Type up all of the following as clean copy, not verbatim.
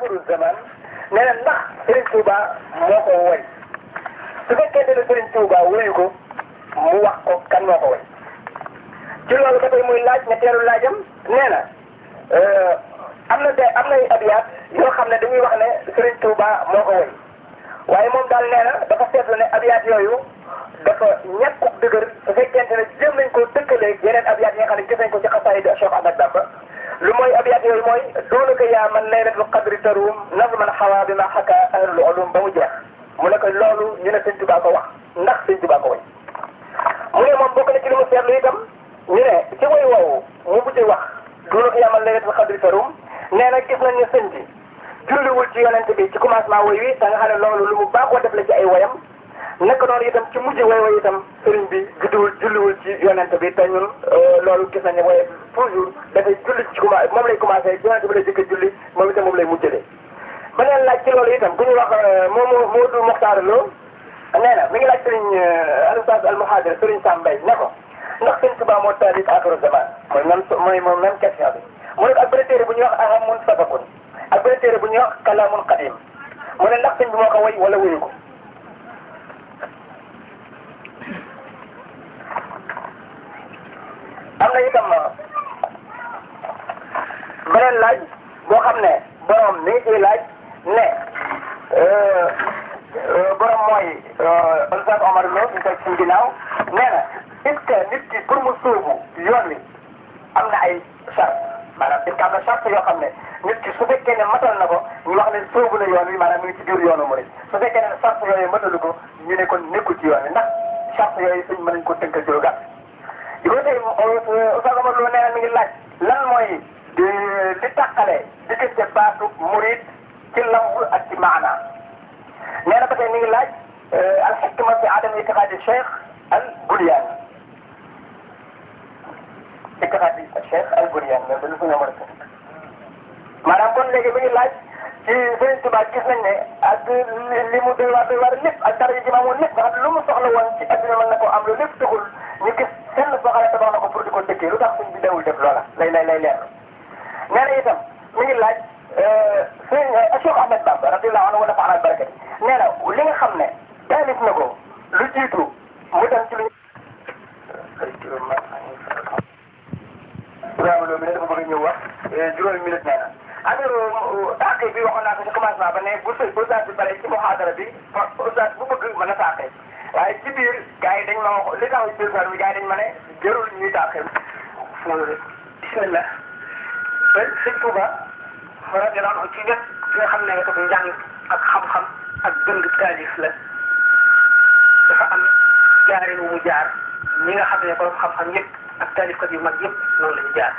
axiru zaman nee na ndax Serigne Touba moo ko woy su fekkente ne Serigne Touba woyu ko mu wax ko kan moo ko woy ci loolu ba tey muy laaj ñetteelu laajam nee na am na ay abiyaat yoo xam ne dañuy wax ne Serigne Touba moo ko woy waaye moom daal nee na dafa seetlu ne abiyaat yooyu dafa ñàkk dëgër su fekkente ne jéem nañ koo dëkkalee yeneen abiyaat yi nga xam ne gis nañ ko ci xasaayid Cheikh Ahmad Bamba lu mooy abiyaat yooyu mooy doonaka yaa man laylatul qadri tarum nazman xawaa bi ma xaka ahlul ulum ba mu jeex mu ne ko loolu ñu ne Sëñ Tuubaa ko wax ndax Sëñ Tuubaa ko way mu ne moom bokk na ci li mu seetlu itam ñu ne ci way woowu mu mujj wax doonaka yaa man laylatul qadri tarum nee na gis nañ ne sëñ bi julliwul ci yonent bi ci commencement woy wi te nga xam ne loolu lu mu baaxoo def la ci ay woyam nekk noonu itam ci mujj woy itam sëriñ bi julliwul ci yonent bi te ñun loolu gis nañ ne waaye toujours dafay julli ci moom lay commencé yonent bi lay jëkk julli moom itam moom lay mujjale beneen laaj ci loolu itam bu ñu wax Modou Mokhtar Lo nee na mi ngi laaj sëriñ al-Ustaz al-Muhadir sëriñ Sam Mbaye ne ko ndax Sëriñ Tuubaa moo taalif aaxiru zaman mooy même question bi mu ne ko ak benn téere bu ñuy wax ahamun sabakun ak benn téere bu ñuy wax kalaamun qadim mu ne ndax sëñ bi moo ko woy wala woyu ko am na itam beneen laaj boo xam ne borom mi ngi ciy laaj ne borom mooy Oustaz Omar Lo ñu teg suñu ginnaaw nee na est-ce que nit ki pour mu sóobu yoon wi am na ay charte maanaam est-ce que am na charte yoo xam ne nit ki su fekkee ne matal na ko ñu wax ne sóobu na yoon wi maanaam mi ngi ci biir yoonu murid su fekkee ne charte yooyu matalu ko ñu ne kon nekkul ci yoon wi ndax charte yooyu suñ mën nañ ko tënkal ci lu gàtt di ko tey Oustaz Omar Lo nee na mi ngi laaj lan mooy li tàqale diggante baatu murid ci lafz ak ci maana nee na ba tey mi ngi laaj al hikma fi adam itiqaadi cheikh al Bunyan itiqaadi cheikh al Bunyan mais dañu ko mën a tënk maanaam kon léegi mi ngi laaj ci Sëriñ Tuubaa gis nañ ne ak li mu doy waar lépp ak dara yi ji maamoon lépp nga xam ne lu mu soxla woon ci adduna mën na koo am lu lépp taxul ñu gis fenn soo xam ne tabax na ko pour di ko dëkkee lu tax suñ bi dawul def loola lay leer nee na itam mi ngi laaj Cheikh Ahmad Bamba radiyallahu anhu wa nafa'ana bi barakati nee na li nga xam ne taalif na ko lu jiitu mu dem ci lu Ibrahima Lo mi ne dafa bëgg a ñëw wax juróomi minute nee na affaire taaqi bi waxoon naa ko ci commencement ba ne bu ustaas bi bare ci muhaadara bi ustaas bu bëgg mën na taaqi waaye ci biir gars yi dañ ma wax li tax ci biir bi gars yi dañ ma ne jarul ñuy taaqi bismillah Sëñ Tuuba radiyallahu anhu ci wet bi nga xam ne nga ko njàng ak xam-xam ak bind taalif la dafa am jaarin wu mu jaar ñi nga xam ne borom xam-xam yëpp ak taalifkat yu mag yëpp noonu la ñu jaar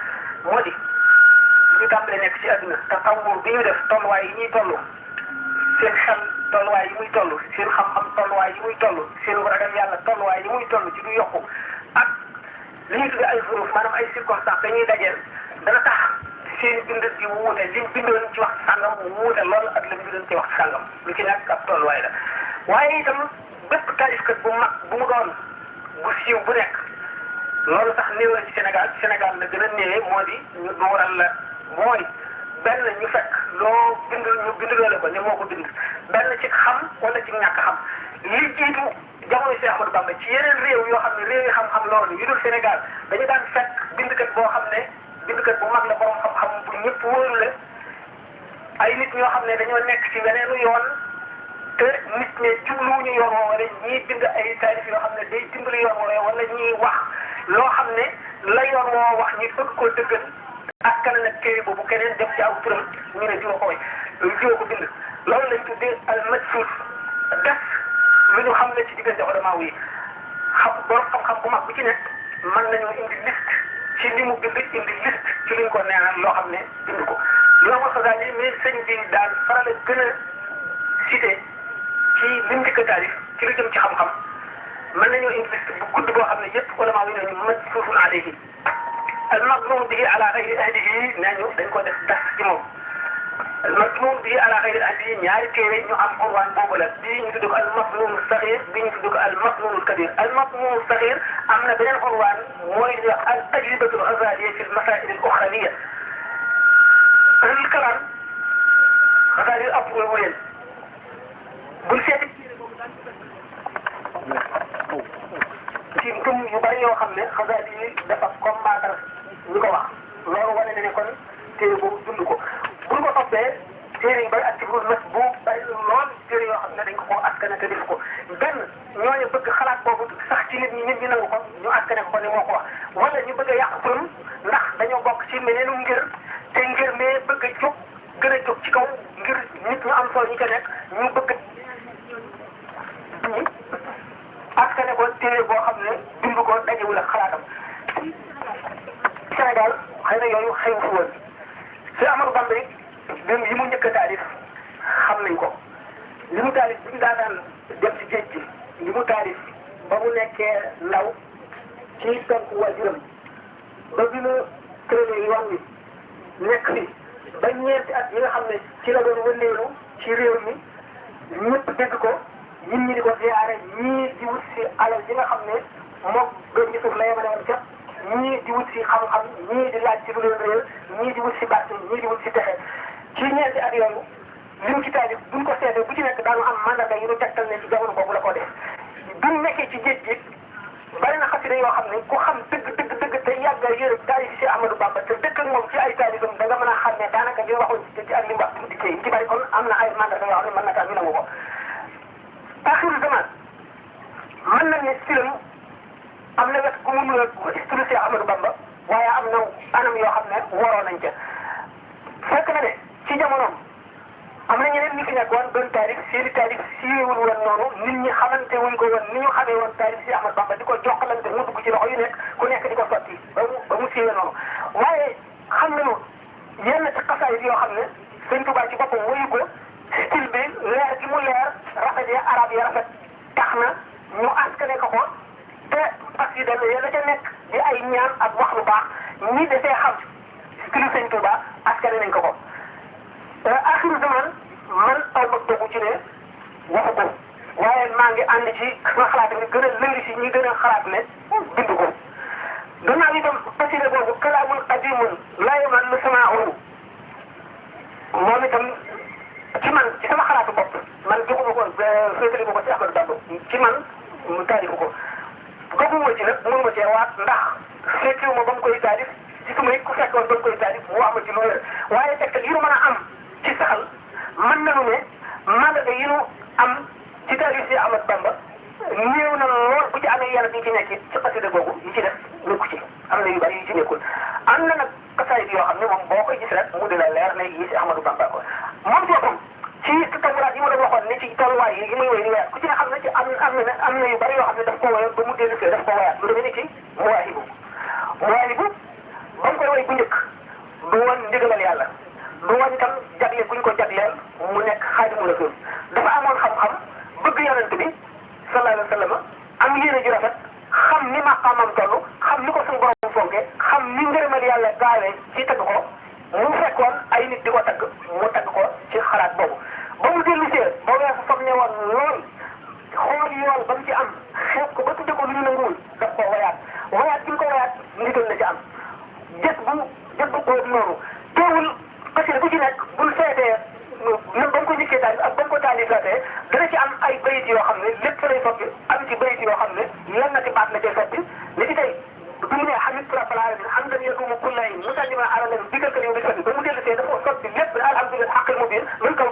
moo di ñu tàmbalee nekk ci adduna te tawur bi ñu def tolluwaay yi ñuy toll seen xel tolluwaay yi muy toll seen xam-xam tolluwaay yi muy toll seen ragal yàlla tolluwaay yi muy toll ci du yokku ak li ñuy tuddee ay zuruf maanaam ay circonstances dañuy dajeel dana tax seen bind di wuute liñ bindoon ci waxtu sàngam mu wuute lool ak liñ bindoon ci waxtu sàngam lu ci nekk ab tolluwaay la waaye itam bépp taalifkat bu mag bu mu doon bu siiw bu nekk loolu sax néew na ci Sénégal la gën a néewee moo di ñu waral la mooy benn ñu fekk loo bind ñu bind loole ko ne moo ko bind benn ci xam wala ci ñàkk xam li jiitu jamono Cheikh Ahmadou Bamba ci yeneen réew yoo xam ne réew yi xam-xam loolu yu dul Sénégal dañu daan fekk bindkat boo xam ne bindkat bu mag la borom xam-xam bu ñëpp wóoru la ay nit ñoo xam ne dañoo nekk ci weneenu yoon te nit ñi jubluwuñu yoon woo wala ñii bind ay taalif yoo xam ne day dimbali yoon woo wala ñiy wax loo xam ne la yoon woo wax ñi bëgg koo dëggal ak kan nag téere boobu keneen def ci aw turam ñu ne jiwa ko way jiwa ko bind loolu lañ tuddee al majsuus def lu ñu xam ne ci diggante ulama yi xam borom xam-xam bu mag bu ci nekk mën nañoo indi liste ci li mu bind indi liste ci li ñu ko neenal loo xam ne bind ko loolu Xasaali mais sëñ bi daal faral a gën a cité ci lim di ko taalif ci lu jëm ci xam-xam mën nañoo indi liste bu gudd boo xam ne yëpp ulama yi nañu majsuusun alayhi al-mazmuum bihi ala ghayri ahlihi nee ñu dañ ko def das ci moom al-mazmuum bihi ala ghayri ahlihi ñaari téere ñu am unwaan boobu la bii ñu tudd ko al-mazmuum as-saghir bii ñu tudd ko al-mazmuum al-kabir al-mazmuum as-saghir am na beneen unwaan mooy li ñuy wax al-ajwibatu al-ghazaliyya fi al-masaa'il al-ukhrawiyya al-kalam xasaal yi ëpp wu leen bul seeti ci gëm yu bari yoo xam ne xasaal yi dafa combattre ñu ko wax loolu wane na ne kon téere boobu dund ko buñ ko toppee téere yu bari ak ci biir mës bu bari lool téere yoo xam ne dañ ko koo askane te def ko benn ñooñu bëgg xalaat boobu sax ci nit ñi nangu ko ñu askane ko ni moo ko wax wala ñu bëgg a yàq turam ndax dañoo bokk ci meneenum ngir te ngir mee bëgg a jóg gën a jóg ci kaw ngir nit ñu am solo ñu ca nekk ñu bëgg ñi askane ko téere boo xam ne dund ko dajewul ak xalaatam Sénégal xëy na yooyu xew fu woon ci Amadou Bamba rek même yi mu njëkk a taalif xam nañ ko li mu taalif bi mu daan dem ci géej gi li mu taalif ba mu nekkee ndaw ci tontu waajuram ba bi mu tëralee yoon wi nekk fi ba ñeenti at yi nga xam ne ci la doon wëndeelu ci réew mi ñëpp dégg ko nit ñi di ko ziyaare ñii di wut si alal yi nga xam ne moom gën gi suuf la yemale woon képp ñii di wut si xam-xam ñii di laaj ci lu leen réer ñii di wut si bàtt ñii di wut si texe ci ñeenti at yooyu li mu ci taalif buñ ko seetee bu ci nekk daanu am mandarga yu ñu tegtal ne ci jamono boobu la ko def buñ nekkee ci géej gi bari na xasida yoo xam ne ku xam dëgg te yàgg a yërëm taalif si Amadou Bamba te dëkk ak moom ci ay taalifam da nga mën a xam ne daanaka li waxoon ci ak li mu wax tuuti kay ci bari kon am na ay mandarga yoo xam ne mën na tax ñu nangu ko axiru zaman mën nañ ne stilam am na wet gu mu nuyoo stilu si Amadou Bamba waaye am na anam yoo xam ne waroo nañ ca fekk na ne ci jamonoom am na ñeneen ñi fi nekkoon doon taarif seeni taarif siiwul woon noonu nit ñi xamante wuñ ko woon ni ñu xamee woon taarif si Ahmad Bamba di ko jokkalante mu dugg ci loxo yu nekk ku nekk di ko sotti ba mu siiwee noonu waaye xam nañu yenn ci xasaayid yoo xam ne Sëñ Tuubaa ci boppam woyu ko style bi leer gi mu leer rafet yi arab yi rafet tax na ñu askane ko ko te parce que dañ la ca nekk di ay ñaan ak wax lu baax ñi defee xam style Sëñ Tuubaa askane nañ ko ko axiru zaman man aw ma dogu ci ne waxu ko waaye maa ngi ànd ci sama xalaat ni gën a lëngi si ñi gën a xalaat ne bind ko gannaaw itam pasire boobu kalaamul qadimun laa yamallu samaahu moom itam ci man ci sama xalaatu bopp man joxuma ko féetali ma ko ci Ahmadou Bamba ci man mu taarifu ko gëmuma ci nag mënuma cee waat ndax fekkiwu ma ba mu koy taarif ci suma it ku fekkoon ba mu koy taarif mu wax ma ci loolu waaye fekk yi nu mën a am ci saxal mën nañu ne mandarga yi nu am ci taarif si Ahmadou Bamba néew na lool bu ci amee yàlla bi ci nekk ci xasida googu yi ci def nekku ci am na yu bari yu ci nekkul am na nag xasaayid yoo xam ne moom boo koy gis rek mu di la leer ne yi si Ahmadou Bamba ko moom boppam ci tawraat yi ma doon waxoon ne ci tolluwaay yi muy woy di weer ku ci ne xam ne ci am na yu bari yoo xam ne daf ko woyoon ba mu dellu see daf ko woyaat lu demee ni ci Mawaahibu ba mu koy woy bu njëkk du woon ndigalal yàlla du woon itam jagle kuñ ko jagleel mu nekk Xaadimu Rasuul dafa amoon xam-xam bëgg yonent bi sallallahu alayhi wa sallam am yéene ju rafet xam ni maqaamam toll xam ni ko suñu borom fonke xam ni ngërëmal yàlla gaawee ci tagg ko mu fekkoon ay nit di ko tagg mu tagg ko ci xalaat boobu ba mu dellu see ba weesu fam ne woon lool xool yoon ba mu ci am xeeb ko ba tudde ko lu ñu nanguwul daf ko wayaat gi mu ko wayaat ndigal la ci am jët bu boobu noonu teewul xasida bu ci nekk bul seetee même ba mu ko njëkkee taalif ak ba mu ko taalifaatee dana ci am ay bayit yoo xam ne lépp lay soppi am ci bayit yoo xam ne lan na ci baat la cay soppi li ci tey bi mu ne hamidtu rabbil alamin hamdan yadumu kullayin musalliman ala nabi digal ko yow bi soppi ba mu dellu see dafa soppi lépp alhamdulilah xaqil mubin min kaw